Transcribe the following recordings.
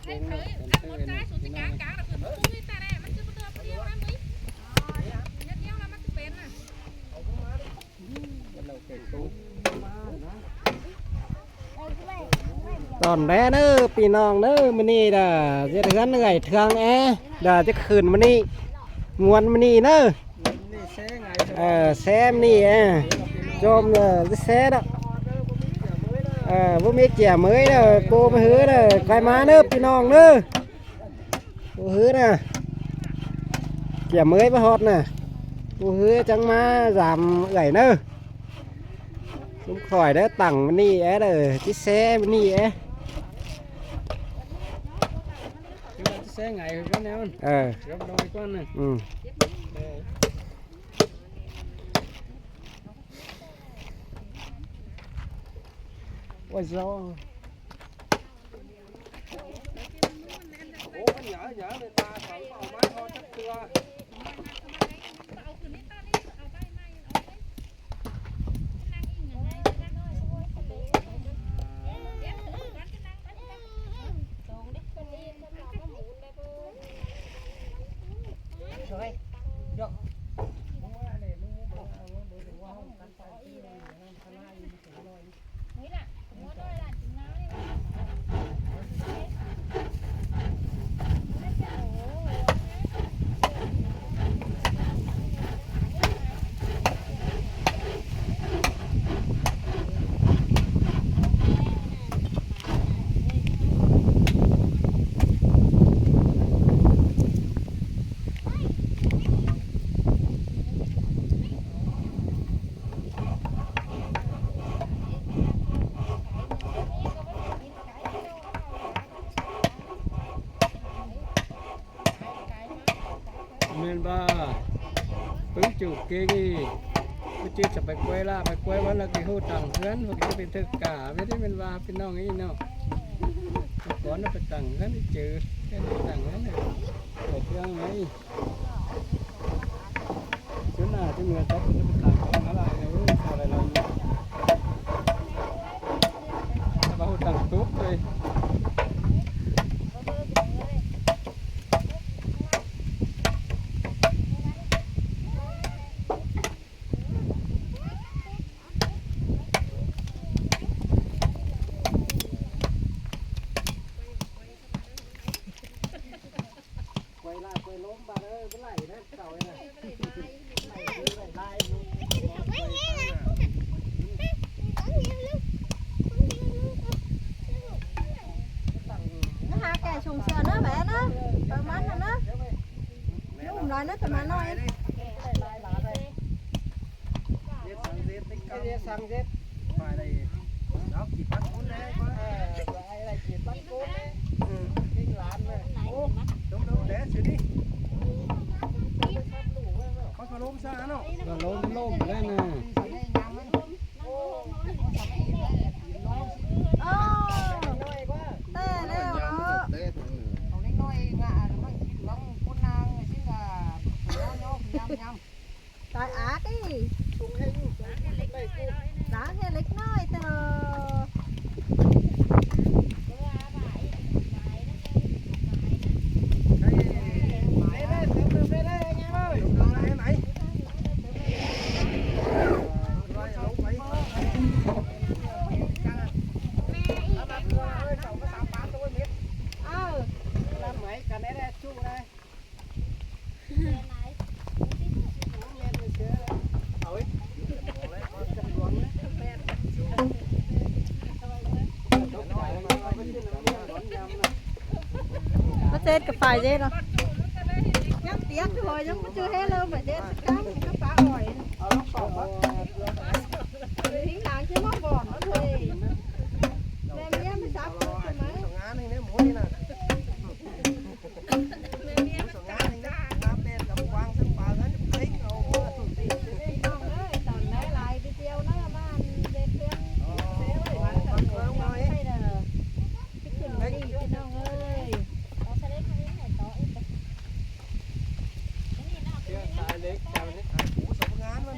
ຕອນແລເດີພີ່ນ້ອງເດີ ມື້ນີ້ດາເຮັດເຮືອນເອື້ອຍເທື່ອງແອ ດາຈະຂຶ້ນມື້ນີ້ ມ່ວນມື້ນີ້ເດີ. ເອີ ແຊມນີ້ ເອີ ໂຈມເດີ ແຊດອກ ເອີ ບໍ່ມີເຈ້ຍເມີຍເດີ ໂປມະຮືເດີ ໄກມາເດີພີ່ນ້ອງເດີ ບໍ່ຮືນະ ເຈ້ຍເມີຍບໍ່ຮອດນະ ບໍ່ຮືຈັ່ງມາຢາມເອື້ອຍເດີ ຊຸມຂ້ອຍເດີ ຕັ້ງມື້ນີ້ແອເດີ ຊິແຊມື້ນີ້ແອ ຄືວ່າຊິແຊໄງຄືກັນແນວ ເອີ ເກືອບນ້ອຍກວ່ານະ ອືມ. ໂອ້ຍ ແມ່ນບໍ່? ປຶ້ງຈູເກັ່ງອີກ ປຶ້ງຈູຈະໄປກ້ວຍລະ ໄປກ້ວຍວັນລະ ຊິຮູ້ຕັງເຮືອນ ພວກນີ້ເປັນເຖິກກາ ແມ່ນບໍ່? ແມ່ນວ່າພີ່ນ້ອງເອີຍເນາະ ກ່ອນໄປຕັງເຮືອນ ເຈີເປັນຕັງເຮືອນ ເອົາເຄື່ອງໄວ້. ຈົນໜ້າຈົນເໜືອຈັກເປັນຕາຂອງອາລາຍເອີຍ ຊາວລາຍໆ ແຕ່ວ່າຮູ້ຕັ້ງຕຸກເລີຍ. ກວຍລາກວຍລົມບາດເອີຍ ບໍ່ໄຫຼເດີເສົາເອີຍ. ຫາແກ່ຊົງເສືອເດີແບເດີ ປະມານນັ້ນເດີ ຫຸ້ມຫຼາຍເດີ ປະມານໜ້ອຍ. ເຮັດສັງເຊັດຕິເກົ່າ ເຮັດສັງເຊັດ ໄປໄດ້ ເອົາກີດພັນຄົນແດ່ ເອີ ໄດ້ ໄດ້ກີດພັນຄົນແດ່ ເອີ ເກັ່ງຫຼານເລີຍ. ໂອ້ ລົມໆແດ່ຊິນີ້ ມັນກໍລົມຊະເນາະ ກໍລົມ ລົມແລ້ວນະ. ໂອ້ ແຕ່ແລ້ວເນາະ ຂອງເດັກນ້ອຍເອງອະ ບາງທີບາງຄົນນາງຊິກະ ຍອມໆ ຍຳໆ. ຕາຍອາຕິ ສູງແຮງຢູ່ ສູງເລັກນ້ອຍ ນາງແຮງເລັກນ້ອຍຕະຫຼອດ. ເອີ ລຳໄໝກັນແດ່ໆ ສູ້ແດ່. ປະເທດກັບຝ່າຍເດ້ເນາະ ຍັງປຽກຢູ່ ຍັງບໍ່ຈື່ເຮັດເລີຍ ປະເທດກັບປາອ້ອຍ ເອົາລົງສອງ ເອີ ຫາງຫຼັງຊິມາບອນເລີຍ ແມ່ເມຍໄປຊັບ ສະມາງານນີ້ແມ່ໝູນີ້ນະ. ພີ່ນ້ອງເອີຍ ຕອນຫຼາຍໆ ໄປທ່ຽວເນາະ ບ້ານເດດເພື່ອນ ໄປເດີ ໄປຂຶ້ນດີ ພີ່ນ້ອງເອີຍ. ເຄື່ອງສາຍເຫຼັກ ເຈົ້ານີ້ ໂອ້ ສຳງານມັນ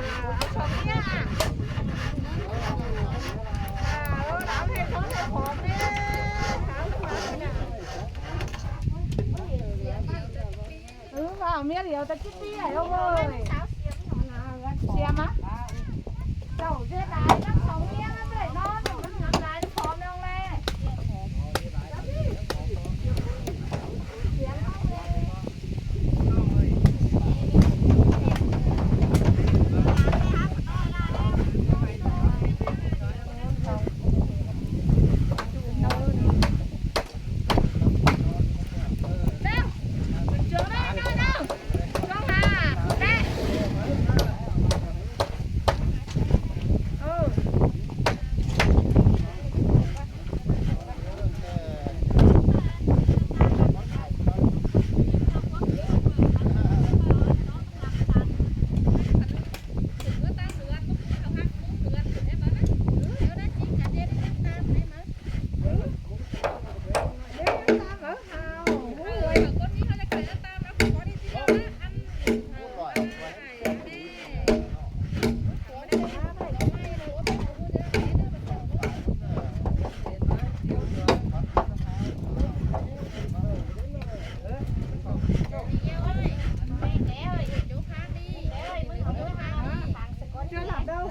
ເອີ ວ່າເມຍຫຼຽວແຕ່ກິດເບຍ ໂອ້ຍ ເສຍມາ ເຈົ້າເສຍດາຍນຳເຂົາເມຍມັນບໍ່ໄດ້ນອນ ມັນງາມຫຼາຍ ຜອມລົງແລ້ວ.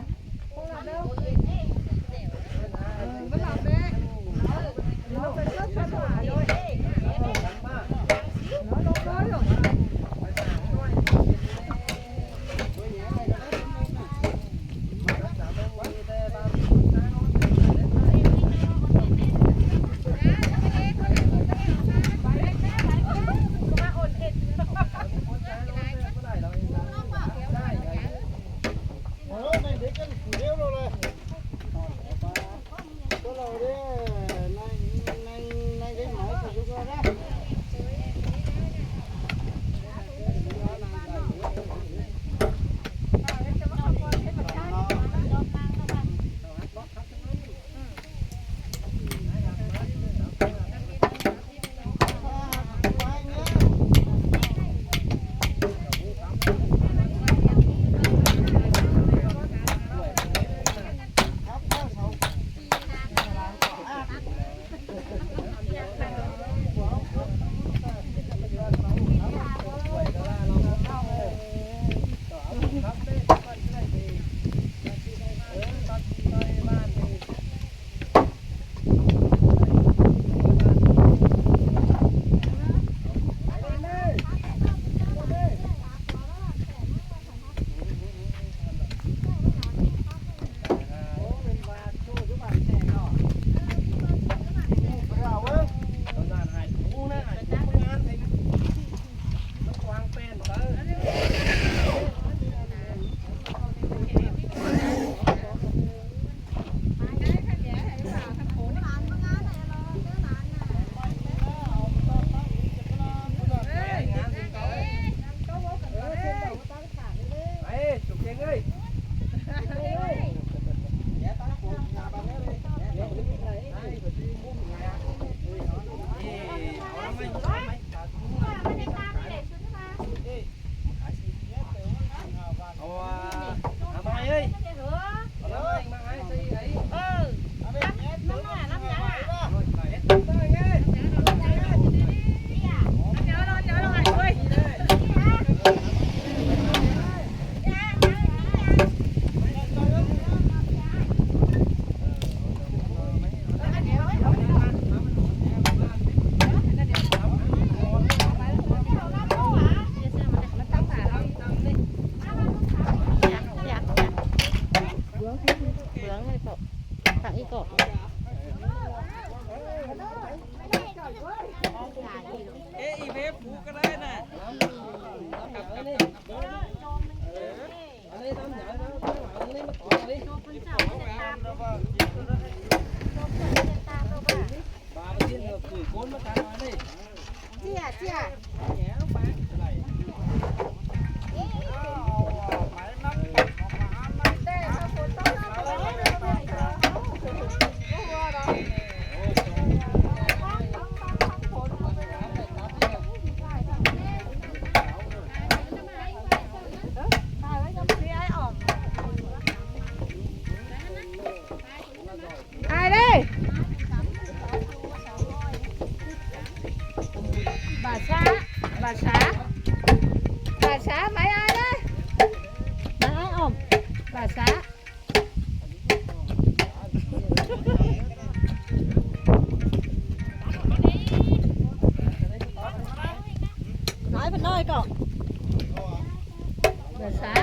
ສາ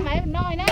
ໄມ້ມັນນ້ອຍນະ.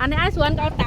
ອັນນີ້ອ້າຍສວນກໍເອົາຕ